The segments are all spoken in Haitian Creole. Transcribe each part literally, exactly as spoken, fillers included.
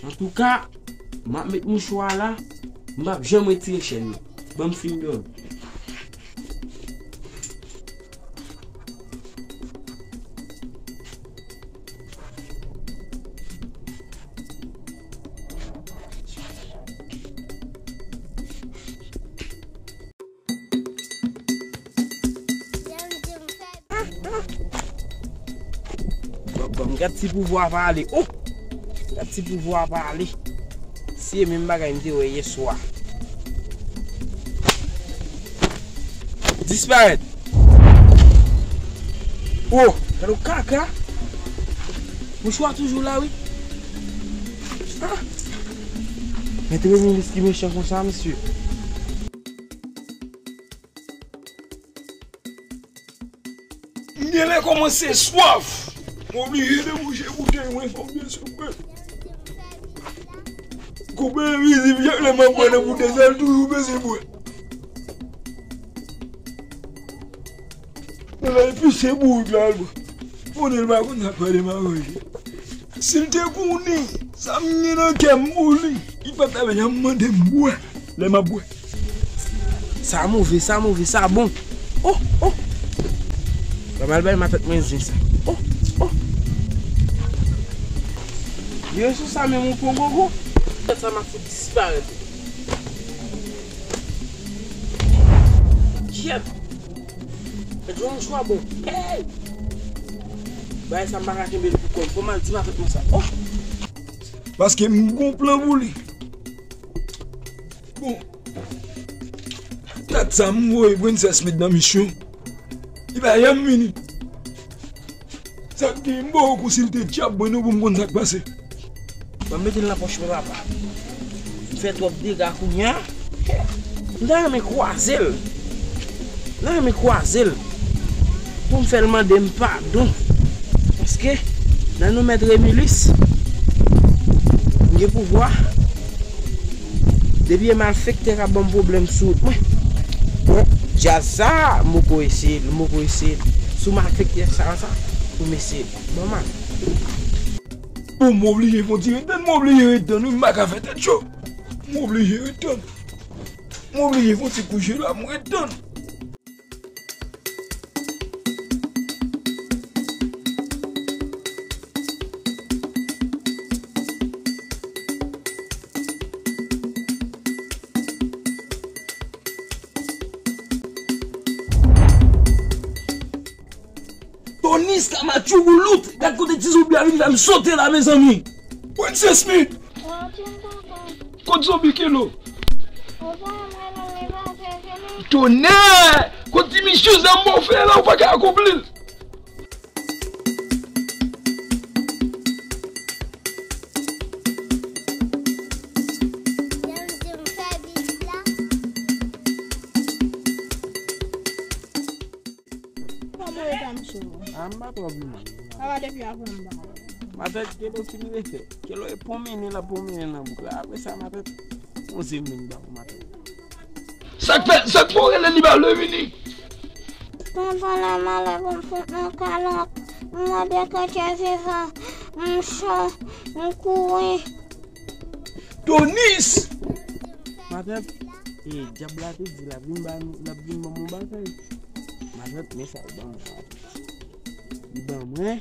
Antouka, m ap met mouchwa a la, m p ap janm retire chèn nan. Ban m fin dòmi. Bon, bon, gad ti pouvwa pale. Oh! Gad ti pouvwa pale. Si e menm bagay m te wè yè swa. Disparèt. Oh, gad yon kaka. Mouchwa toujou la, wi. Ah. Men tremilis ki mechan konsa, mesye. M genlè kòmanse swaf. M oblije debouche boutèy mwen, fò m byen sou mwen. Koupe envizib, chak lè m ap bwè nan boutèy sa, l toujou bezwen bwè. Nan la, epi se bourik la, al bwè. Konnen l pa konn sa k pale m avè l. Si l te konnen sa m gen nan kè m pou li, li pa t ap janm mande m bwè lè m ap bwè. Sa move, sa move, sa bon. Oh, oh. Ban m al bay matèt mwen zen sa. Oh, oh. Yo sou sa menm ou pran gogo. Sa m ap fout disparèt. Kyèt. Mèt yon mouchwa bon. Hey! Bagay sa m pa ka kenbe l pou kò m. Fò m al di matèt mwen sa. Oh! Paske m gon plan pou li. Bon. Dat sa m voye Princess met nan misyon. Li pa janm vini. Sa k gen m ba w kou si l te dyab mwen non pou m konn sa k pase. Ban m mete l nan pòch mwen papa. M fè twòp dega kounye a. M ta renmen kwaze l. M ta renmen kwaze l. Pou m fè l mande m padon. Paske nan non mèt Remilis, m gen pouvwa. Depi e malfektè k ap ban m pwoblèm sou wout mwen. Bon, djaz sa, m poko eseye l, m poko eseye l. Sou malfektè sa, sa, pou m eseye l. Bon, man. Bon, m oblije fon ti ret tann, m oblije ret tann, wi, m pa ka fè tèt cho. M oblije ret tann. M oblije fon ti kouche la, m ret tann. Tonis Kamatchou Boulout, gad kote ti zonbi a vin fè m sote la, mezanmi. Princess Smith! Kot zonbi Kelo? Tonnè! Kot ti misye zam mò fè la, ou pa ka akonpli l. Kòman w ye, Tamcho? A, m pa twò pi mal. Sa va depi avan m ba w. Matèt, Kelo fin refè. Kelo e pwonmennen l ap pwonmennen nan bouk la. Apre sa, matèt, yon zen vin ba w, matèt. Sa k fè, sa k fè w rele li pa vle vini? Mwen pandan malè pou m fout nan kalòt. M mande kote vivan. M cho, m kouri. Tonis! Matèt, e, dyab la te di l ap vin ba nou, l ap vin ban m yon bagay. Matèt, men sa l ban mwen. Li ban mwen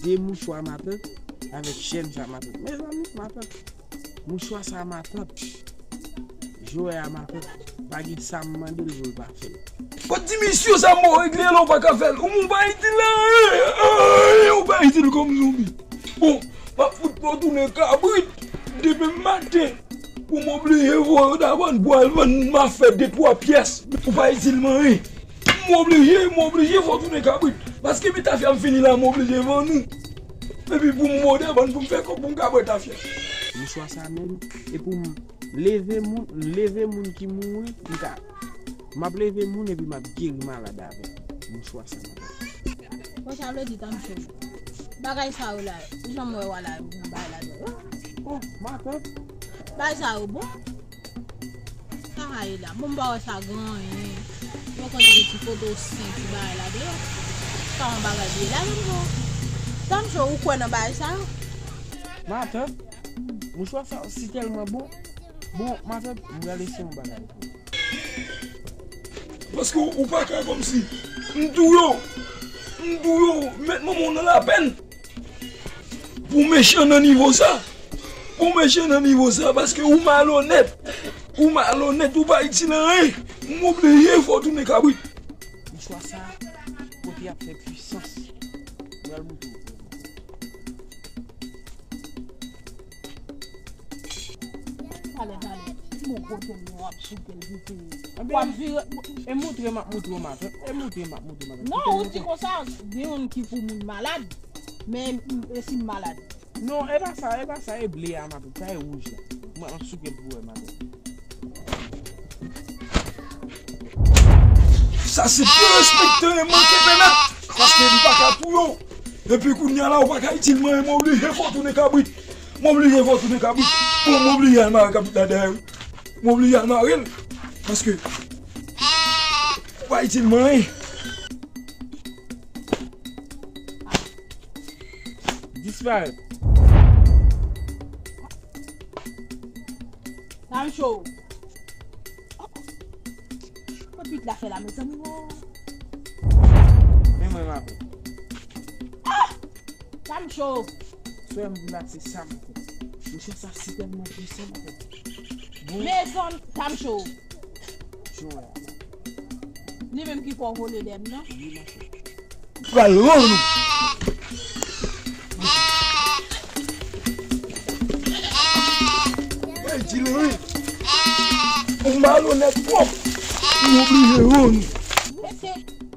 de mouchwa, matèt, avèk chèn sa, matèt. Mezanmi, matèt, mouchwa sa, matèt. Jwè a, matèt, pa gen sa m mande l pou l pa fè l. Kot ti misye sa, mò regle la, ou pa ka fè l. Ou, ou pa itil la, ou pa itil kòm zonbi. Bon, m ap fout pa w tounen kabrit demen maten. Pou m oblije voye w davann pou al vann, m a fè de twa pyès. Ou pa itil m anyen. M oblije, m oblije fè w tounen kabrit. Paske mi tafya m fini la, m oblije vann ou. Epi pou m mode bann pou m fè kòb pou m ka bwè tafya. Mouchwa sa menm, e pou m leve moun, leve moun ki mouri, m ka, m ap leve moun epi m ap geri malad avè l. Mouchwa sa menm. Bon, sa vle di, Tancho, bagay sa yo la, ou janm wè w al nan bagay ladan yo? Oh, matant. Bagay sa yo bon? Sa a ye la. Bon, m pa wè sa gen anyen. Yo konn gen ti foto sen, ti bagay ladan yo. Pa yon bagay byen la, Tancho. Tancho, ou kwè nan bagay sa yo? Matant, mouchwa sa yo si tèlman bon. Bon, matant, m prale se yon bagay. Paske ou pa ka kòmsi. M tou yo. M tou yo. Mèt manman w nan lapèn. Pou mechan nan nivo sa. Pou mechan nan nivo sa, paske ou malonèt. Ou malonèt, ou pa itil anyen. M oblije fè w tounen kabrit. Mouchwa sa, kote y ap fè pwisans. M pral montre w. Talè, talè. Bon kote m nan w ap souke l vite. W ap vire. E moutre m ap moutre w matant. E moutre m ap moutre w matant. Non, ou di konsa, gen youn ki pou moun malad. Men, e si m malad? Non, e pa sa, e pa sa, e ble a, matant. Sa e wouj la. Mwen, m ap souke l pou wè, matant. Sa se derespektan e manke pèmèt. Paske m pa ka touye w. Epi kounye a la, ou pa ka itil mwen, mwen oblije fè w tounen kabrit. Mwen oblije fè w tounen kabrit. Bon, mwen oblije al mare kabrit la dèyè wi. Mwen oblije al mare l. Paske ou pa itil mwen anyen. Disparèt. Tancho. Kot pit la fè la, mezanmi, non? Men mwen, m avè w. Ah! Tancho. Sè m di la, se sa m fè. Mouchwa sa si tèlman pwisan, m fè. Bon. Mezanmi, Tancho. Jan w wè a. Li menm ki fè w vole dèyè m nan. Wi, matant. Pral rann ou. Ey, di l wi. Ou malonèt twòp. M oblije rann ou. Mesye.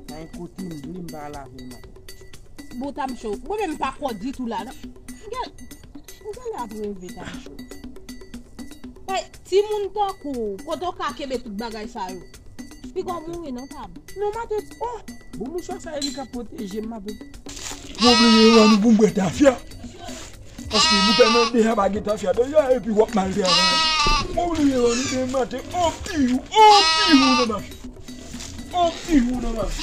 Nan yon kote m vle m pa lave matant. Bon, Tancho. Mwen menm m pa kwè ditou la, non. M gen, m genlè ap reve, Tancho. Bay, timoun tankou w, kote w ka kenbe tout bagay sa yo? Piga w mouri nan tab. Non, matant. Oh! Bon, mouchwa sa e li k ap pwoteje m, matant. Mwen oblije rann ou pou m bwè tafya. Paske boutèy mwen deja pa gen tafya deja, epi w ap mal fè avè l. Mwen oblije rann ou demen maten, on piyou, on piyou nan mache. On piyou nan mache.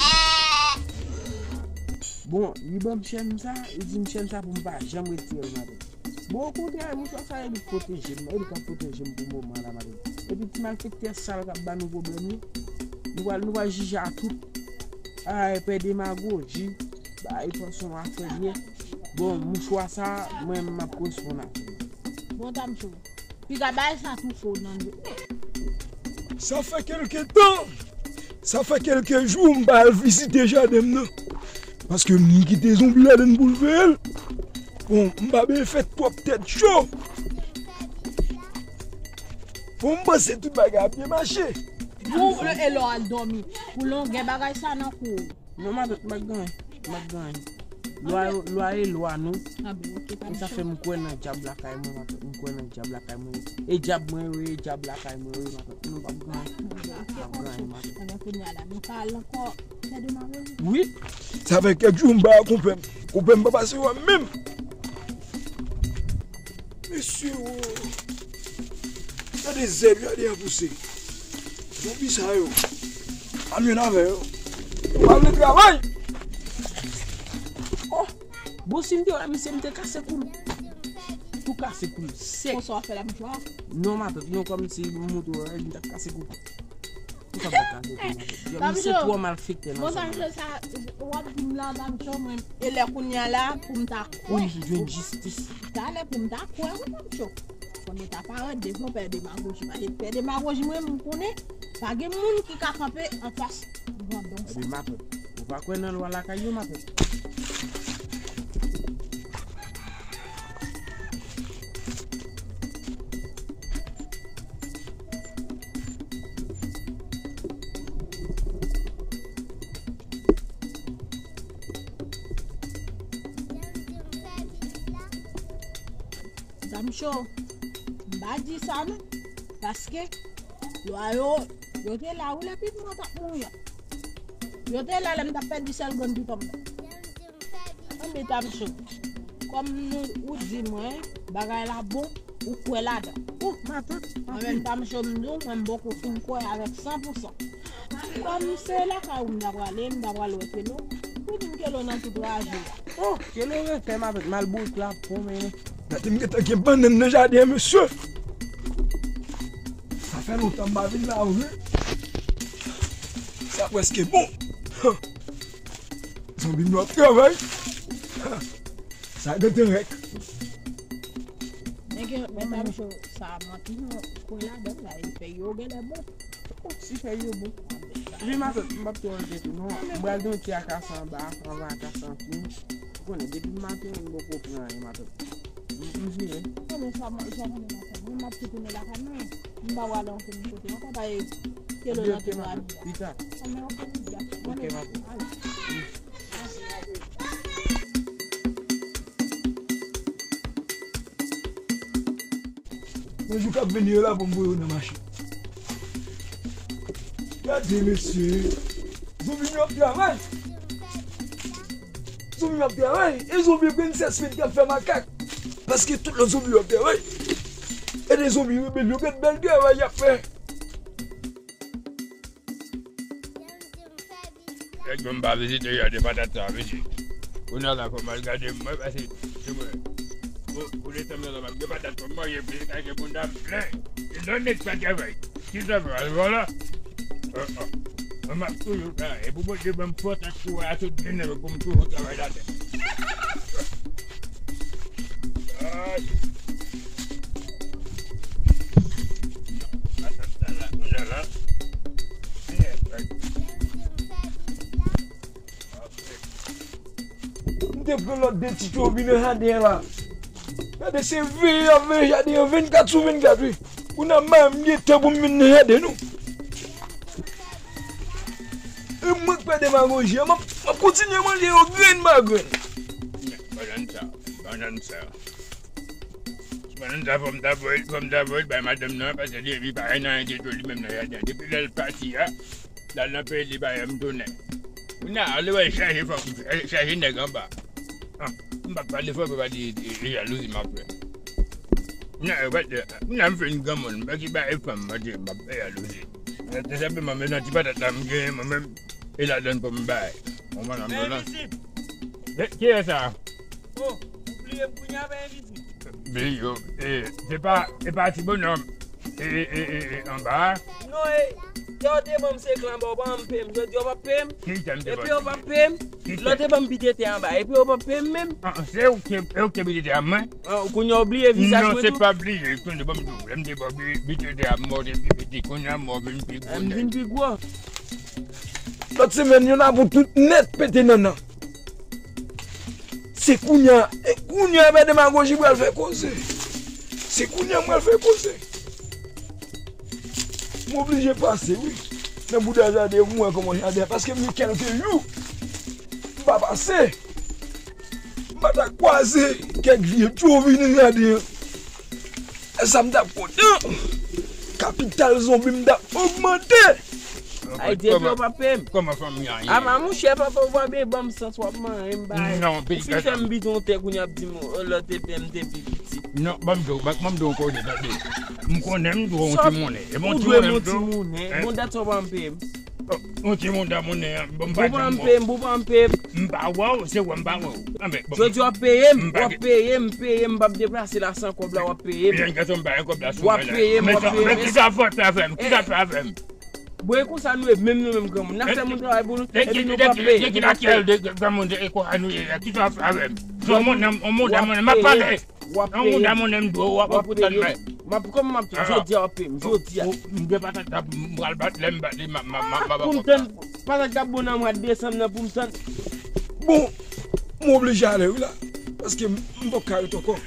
Bon, li ban m chèn sa, li di m chèn sa pou m pa janm retire l, matant. Bon, okontrè, mouchwa sa e li k pwoteje m, e li k ap pwoteje m pou moman la, matant. Epi ti malfektè sal k ap ba nou pwoblèm yo, nou pral, nou pral jije a tout. A, e pè demagoji, ba, e panse yon afè byen. Bon, mouchwa sa, mwen, m ap koresponn avè l. Bon, Tancho. Piga bay sa tou fo nan je. Sa fè kèlke tan, sa fè kèlke jou m pa al vizite jaden m nan. Paske m kite zonbi ladann pou l veye l. Bon, m pa bezwen fè twòp tèt cho. Bon, m panse tout bagay ap byen mache. Bon, e lè w al dòmi, pou longè bagay sa nan kou w. Non, matant, m pa gen anyen. M pa gen anyen. Lwa yo, lwa e lwa, non. Ah bon, ok, pa. E sa fè m kwè nan dyab lakay mwen, matant. M kwè nan dyab lakay mwen. E dyab mwen yo ye, dyab lakay mwen yo ye, matant. Non, m pa gen anyen. M pa gen anyen, matant. Anben, kounye a la, nou ka al ankò fè demagoji? Wi. Sa fè kèk jou m pa wè konpè m. Konpè m pa pase wè m menm. Mesye, o. Gade zèb yo, gade jan pouse. Zonbi sa yo. Pa jwenn avè yo. Yo pa vle travay. Oh, bon, si m te wè misye, m te kase kou l. Tou kase kou l sèk. Konsa w ap fè la, mouchwa? Non, matant, non, kòmsi m montre w, m t ap kase kou l. Ou sa pa ka jete matant. Yo, misye twò malfektè nan zòn nan. Bon, sa, w ap di m la, Tancho, mwen, e lè kounye a la, pou m ta kwè. Pou m jwenn jistis. Talè pou m ta kwè, wi, Tancho. Fò nou ta parèt devan pè demagoji. Paske pè demagoji, mwen, m konnen, pa gen moun ki ka kanpe anfas grandon sa. Ebyen, matant, ou pa kwè nan lwa lakay yo, matant? Tanm Cho, m pa di sa non, paske lwa yo, yo te la wi lè pitit mwen t ap mouri an. Yo te la lè m t ap pèdi sèl grenn pitit mwen. Anben Tanm Cho, kòm nou, ou di mwen bagay la bon, ou kwè ladan. Ou, matant, mwen menm Tanm Cho m di w, mwen m poko fin kwè avèk san pou san. Kòm se lakay ou m ta prale, m ta pral wè Kelo, ou di m Kelo nan tout raje a. Oh, Kelo rete matant, m al bourik la, pwonmennen. Gade m gentan gen bannann nan jaden an, mesye. Sa fè lontan m pa vin la, wi. Sa prèske bon. Zanmi m yo ap travay. Sa gentan rèk. Men gen, men Tanm Cho, sa manti non, kwè ladan la, e fèy yo genlè bon. Oh, si fèy yo bon. Wi, matant, m p ap twò rete tou non. M pral gen yon ti akase anba, anvan akase an fini. Ou konnen, depi maten, m poko pran anyen, matant. M, m vini. Konnen sa, m, sa konnen matant. Mwen, m ap tou tounen lakay mwen. M pa pral ankenn kote ankò, paske Kelo nan tout raje a. Pita. Anben, ok, m di a. Ok, matant. Nan jou k ap vini yo la pou m voye yo nan mache. Gade, mesye. Zonbi yo ap travay. Zonbi yo ap travay. E zonbi prensès menm k ap fè makak. Paske tout lòt zonbi yo ap travay. E de zonbi rebèl yo, gad bèl travay y ap fè. Nèg yo m pa vizite jaden patat sa, mesye. Kounye a la, fò m al gade m wè, paske se mwen. Pou, pou letan m nan la, m ap gen patat pou m manje, epi li ka gen bouda m plen. E lè nèg pa travay, kisa fè al vòlò? An, an. Mwen m ap toujou travay. E pou Bondye ban m fòs ak kouraj tout jounen pou m toujou travay latè. Ay. Patat sa la, kounye a la. M te pran lòt de ti tchovi nan jaden an la. Gade, se veye y ap veye jaden an vennkat sou vennkat, wi. Kounye a, m pa menm gen tan pou m vin nan jaden, non. E mwen k fè demagoji a, m ap, m ap kontinye manje yo grenn pa grenn. Bannann sa, bannann sa. Bannann sa, fò m ta voye, fò m ta voye bay madanm nan, paske li, li pa gen anyen ditou li menm nan jaden. Depi lè l pati a, l al nan peyi li, pa janm tounen. Kounye a, li wè chaje fanm, chaje nèg anba. Ah, m p ap pale fò, pou pa di, e, e jalouzi m ap fè. Kounye a, e pa di, kounye a m fin granmoun, m pa ki bay fanm, m pa di, m ap fè jalouzi. Men, tou senpleman, men nan ti patat la m genyen, mwen menm, e ladann pou m bay. Mwen, mwen, mwen, Envizib. Kiyès sa? Oh, ou bliye m kounye a, men Envizib. Bliye w. E, se pa, e pa ti bonòm. E, e, e, e, anba a. Non, e, lè w te ban m senk lan anba, w pa janm peye m. Jodi a w p ap peye m. Ki tè m te ban w? Epi w p ap peye m. Ki tè? Lè w te ban m biten tè anba, epi w p ap peye m menm. Ah, se ou ki, e ou ki te biten tè a mwen? Ah, kounye a w bliye vizaj mwen tou? Non, se pa bliye. Kounye a ban m tou. Lè m te ba w bi-, biten tè a mwen, w te pi piti. Kounye a mwen, w vin pi gwo nèt. M vin pi gwo. Lòt semèn, yon avou tout nèt pete nannan. Se kounye a, e kounye a, men demagoji pral fè koze. Se kounye a m pral fè koze. M oblije pase, wi. Nan bouda jaden, pou m wè kòman jaden an, paske m gen kèlke jou m pa pase. M pa ta kwaze kèk vye tchovi nan jaden an. E sa m t ap kontan. Kapital zonbi m t ap ogmante. Ay, depi w p ap peye m. Kòman fanmi a ye? Ama, monchè, papa, w pa byen ban m sans, w ap manyen m bay. Non, ou fin fè m biten yon tè, kounye a ap di m, oh, lè w te peye m, m te pi piti. Non, ban m di w, ban m di w yon koze, tande. M konnen m dwe w yon ti monnen. E bon ti monnen m dwe w. Bon, dat sa w pa janm peye m. Oh, yon ti monnen, monnen an, bon, m pa janm peye m, bon, pa janm peye m. M pa wè w, se wè m pa wè w. Anben, bon. Jodi w ap peye m, w ap peye m, peye m, m p ap deplase la san kòb la, w ap peye m. Jèn gason, m pa gen kòb la sou mwen la. W ap peye m, w ap peye m. Men kisa fè w fè avè m? Kisa fè avè m? Bon, e konsa nou ye, menm nou menm granmoun. N ap fè moun travay pou nou, epi nou p ap peye. De ki lakyèl de granmoun de e konsa nou ye a? Kisa w ap fè avè m? Se yon moun, yon moun, yon moun, m ap pale. W ap peye m. Yon moun, yon moun, m dwe w, w ap pran pou tande. M ap, kòman m ap, jodi a w ap peye m, jodi a. M gen patat la, m pral bat, lè m bat li, m a, m a, m a, m a. Pou m tann, patat k ap bon nan mwa desanm nan pou m tann. Bon, m oblije ale wi la, paske m, m pap ka ret ankò.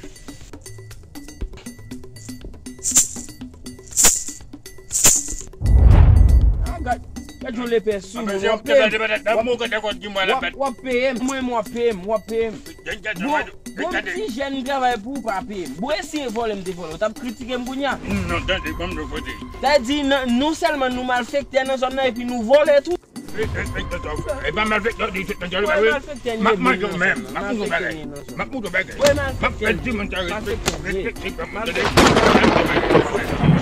Ah, gad, gad yon lepè sou mwen, w ap peye m. W ap, w ap peye m, mwen, w ap peye m, w ap peye m. Bon, Bon, ti jèn travay pou ou pa peye m. Bon, eseye vòlè m te vòlè. Ou t ap kritike m kounye a. Non, tande, ban m nou kote. Sa di, non sèlman nou malfektè nan zòn nan, epi nou vòlè tou. E pa malfektè, di tout nan jalo. M ap manje w menm. M ap manje w bagay. M ap manje w bagay. M ap fè di moun sa respekte. Respekte, m ap manje w bagay.